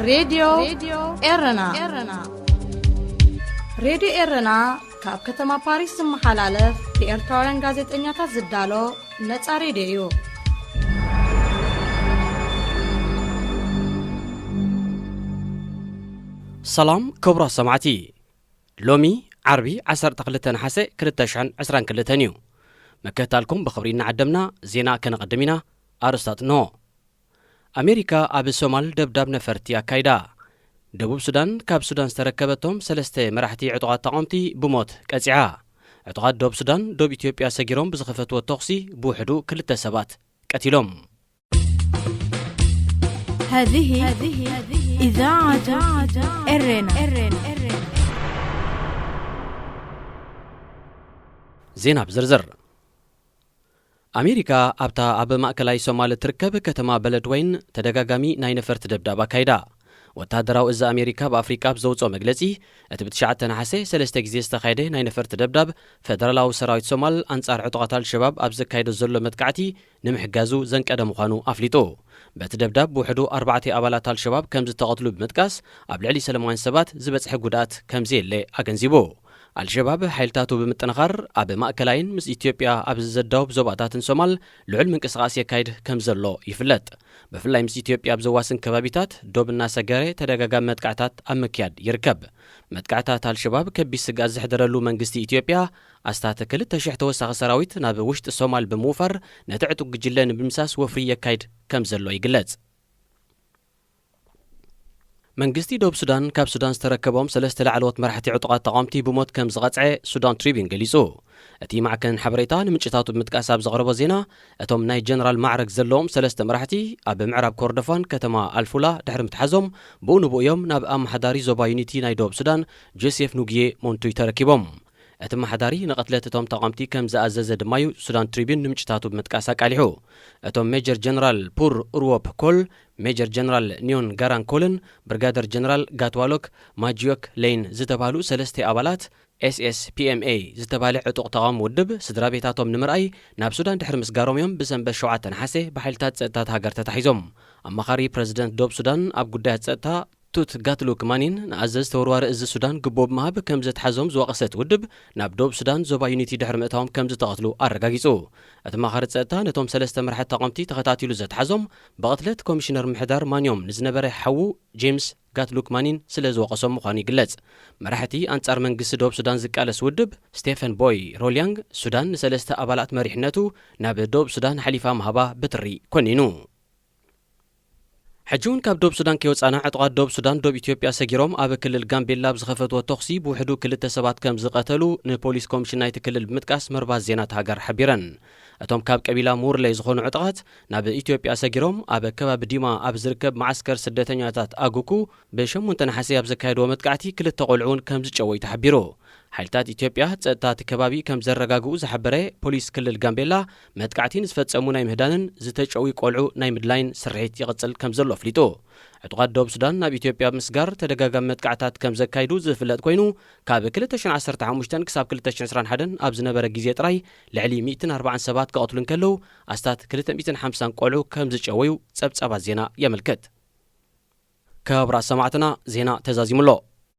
ሬድዮ ኤረና። ሬድዮ ኤረና ካብ ከተማ ፓሪስ ዝመሓላለፍ ብኤርትራውያን ጋዜጠኛታት ዝዳሎ ነጻ ሬድዮ እዩ። ሰላም ክቡራት ሰማዕቲ፣ ሎሚ ዓርቢ ዓሰርተ ክልተ ነሓሰ ክልተ ሽሕን ዕስራን ክልተን እዩ። ምክትታልኩም ብኽብሪ እናዓደምና ዜና ከነቐድም ኢና። ኣርእስታት እንሆ። ኣሜሪካ ኣብ ሶማል ደብዳብ ነፈርቲ ኣካይዳ። ደቡብ ሱዳን ካብ ሱዳን ዝተረከበቶም ሰለስተ መራሕቲ ዕጡቓት ተቓወምቲ ብሞት ቀጺዓ። ዕጡቓት ዶብ ሱዳን ዶብ ኢትዮጵያ ሰጊሮም ብዝኸፈትዎ ተኹሲ ብውሕዱ ክልተ ሰባት ቀቲሎም። هذه إذاعة إرنا. ዜና ብዝርዝር። ኣሜሪካ ኣብታ ኣብ ማእከላይ ሶማል እትርከብ ከተማ በለድወይን ተደጋጋሚ ናይ ነፈርቲ ደብዳብ ኣካይዳ። ወተሃደራዊ እዚ ኣሜሪካ ብኣፍሪቃ ኣብ ዘውፅኦ መግለፂ፣ እቲ ብትሽዓተ ነሓሰ ሰለስተ ግዜ ዝተኻየደ ናይ ነፈርቲ ደብዳብ ፈደራላዊ ሰራዊት ሶማል ኣንጻር ዕጡቓት ኣልሸባብ ኣብ ዘካየዶ ዘሎ መጥቃዕቲ ንምሕጋዙ ዘንቀደ ምዃኑ ኣፍሊጡ። በቲ ደብዳብ ብውሕዱ ኣርባዕተ ኣባላት ኣልሸባብ ከም ዝተቐትሉ ብምጥቃስ፣ ኣብ ልዕሊ ሰላማውያን ሰባት ዝበጽሐ ጉድኣት ከም ዘየለ ኣገንዚቡ። ኣልሸባብ ሓይልታቱ ብምጥንኻር ኣብ ማእከላይን ምስ ኢትዮጵያ ኣብ ዘዳውብ ዞባታትን ሶማል ልዑል ምንቅስቓስ የካይድ ከም ዘሎ ይፍለጥ። ብፍላይ ምስ ኢትዮጵያ ኣብ ዘዋስን ከባቢታት ዶብ እናሰገረ ተደጋጋሚ መጥቃዕታት ኣብ ምክያድ ይርከብ። መጥቃዕታት ኣልሸባብ ከቢድ ስግኣት ዘሕደረሉ መንግስቲ ኢትዮጵያ ኣስታት ክልተ ሽሕ ተወሳኺ ሰራዊት ናብ ውሽጢ ሶማል ብምውፋር ነቲ ዕጡቕ ጉጅለ ንምድምሳስ ወፍሪ የካይድ ከም ዘሎ ይግለጽ። መንግስቲ ደቡብ ሱዳን ካብ ሱዳን ዝተረከቦም ሰለስተ ላዕለዎት መራሕቲ ዕጡቓት ተቓወምቲ ብሞት ከም ዝቐጽዐ ሱዳን ትሪቢን ገሊጹ። እቲ ማዕከን ሓበሬታ ንምንጭታቱ ብምጥቃስ ኣብ ዘቕረቦ ዜና፣ እቶም ናይ ጀነራል ማዕረግ ዘለዎም ሰለስተ መራሕቲ ኣብ ምዕራብ ኮርዶፋን ከተማ ኣልፉላ ድሕሪ ምትሓዞም፣ ብኡ ንብኡ እዮም ናብ ኣመሓዳሪ ዞባ ዩኒቲ ናይ ደቡብ ሱዳን ጆሴፍ ኑግዬ ሞንቱይ ተረኪቦም። እቲ ኣመሓዳሪ ንቐትለት እቶም ተቓወምቲ ከም ዝኣዘዘ ድማ'ዩ ሱዳን ትሪቢን ንምንጭታቱ ብምጥቃስ ኣቃሊሑ። እቶም ሜጀር ጀነራል ፑር ኡርዎፕ ኮል፣ ሜጀር ጀነራል ኒዮን ጋራን ኮልን ብርጋደር ጀነራል ጋትዋሎክ ማጂዮክ ሌይን ዝተባህሉ ሰለስተ ኣባላት ኤስኤስፒኤምኤ ዝተባህለ ዕጡቕ ተቓውሞ ውድብ ስድራ ቤታቶም ንምርኣይ ናብ ሱዳን ድሕሪ ምስጋሮም እዮም ብሰንበት ሸውዓተ ነሓሰ ብሓይልታት ጸጥታ እታ ሃገር ተታሒዞም። ኣማኻሪ ፕረዚደንት ደቡብ ሱዳን ኣብ ጉዳያት ጸጥታ ቱት ጋትሉክ ማኒን ንኣዘዝ ተወርዋሪ እዚ ሱዳን ግቦ ብምሃብ ከም ዘትሓዞም ዝወቐሰት ውድብ፣ ናብ ደቡብ ሱዳን ዞባ ዩኒቲ ድሕሪ ምእታዎም ከም ዝተቐትሉ ኣረጋጊጹ። እቲ ኣማኻሪ ጸጥታ ነቶም ሰለስተ መራሕቲ ተቓወምቲ ተኸታቲሉ ዘትሓዞም፣ ብቕትለት ኮሚሽነር ምሕዳር ማንዮም ንዝነበረ ሓዉ ጄምስ ጋትሉክ ማኒን ስለ ዝወቐሶም ምዃኑ ይግለጽ። መራሕቲ ኣንጻር መንግስቲ ደቡብ ሱዳን ዝቃለስ ውድብ ስቴፈን ቦይ ሮሊያንግ፣ ሱዳን ንሰለስተ ኣባላት መሪሕነቱ ናብ ደቡብ ሱዳን ሓሊፋ ምሃባ ብትሪ ኮኒኑ። ሕጂ እውን ካብ ደቡብ ሱዳን ከይወጻና፣ ዕጡቓት ደቡብ ሱዳን ዶብ ኢትዮጵያ ሰጊሮም ኣብ ክልል ጋምቤላ ብዝኸፈትዎ ተኹሲ ብውሕዱ ክልተ ሰባት ከም ዝቐተሉ ንፖሊስ ኮሚሽን ናይቲ ክልል ብምጥቃስ መርባት ዜና እታ ሃገር ሓቢረን። እቶም ካብ ቀቢላ ሙርሌ ዝኾኑ ዕጡቓት ናብ ኢትዮጵያ ሰጊሮም ኣብ ከባቢ ዲማ ኣብ ዝርከብ መዓስከር ስደተኛታት ኣጉኩ ብሸሞንተ ነሓሰ ኣብ ዘካየድዎ መጥቃዕቲ ክልተ ቆልዑ እውን ከም ዝጨወዩ ተሓቢሩ። ሓይልታት ኢትዮጵያ ጸጥታ እቲ ከባቢ ከም ዘረጋግኡ ዝሓበረ ፖሊስ ክልል ጋምቤላ፣ መጥቃዕቲ ንዝፈጸሙ ናይ ምህዳንን ዝተጨውዩ ቆልዑ ናይ ምድላይን ስርሒት ይቕጽል ከም ዘሎ ኣፍሊጡ። ዕጡቓት ደቡብ ሱዳን ናብ ኢትዮጵያ ብምስጋር ተደጋጋሚ መጥቃዕታት ከም ዘካይዱ ዝፍለጥ ኮይኑ፣ ካብ ክልተ ሽሕን ዓሰርተ ሓሙሽተን ክሳብ ክልተ ሽሕን ዕስራን ሓደን ኣብ ዝነበረ ግዜ ጥራይ ልዕሊ ሚእትን ኣርባዓን ሰባት ክቐትሉ እንከለዉ፣ ኣስታት ክልተ ሚእትን ሓምሳን ቆልዑ ከም ዝጨወዩ ጸብጻባት ዜና የመልክት። ክቡራት ሰማዕትና፣ ዜና ተዛዚሙ ኣሎ።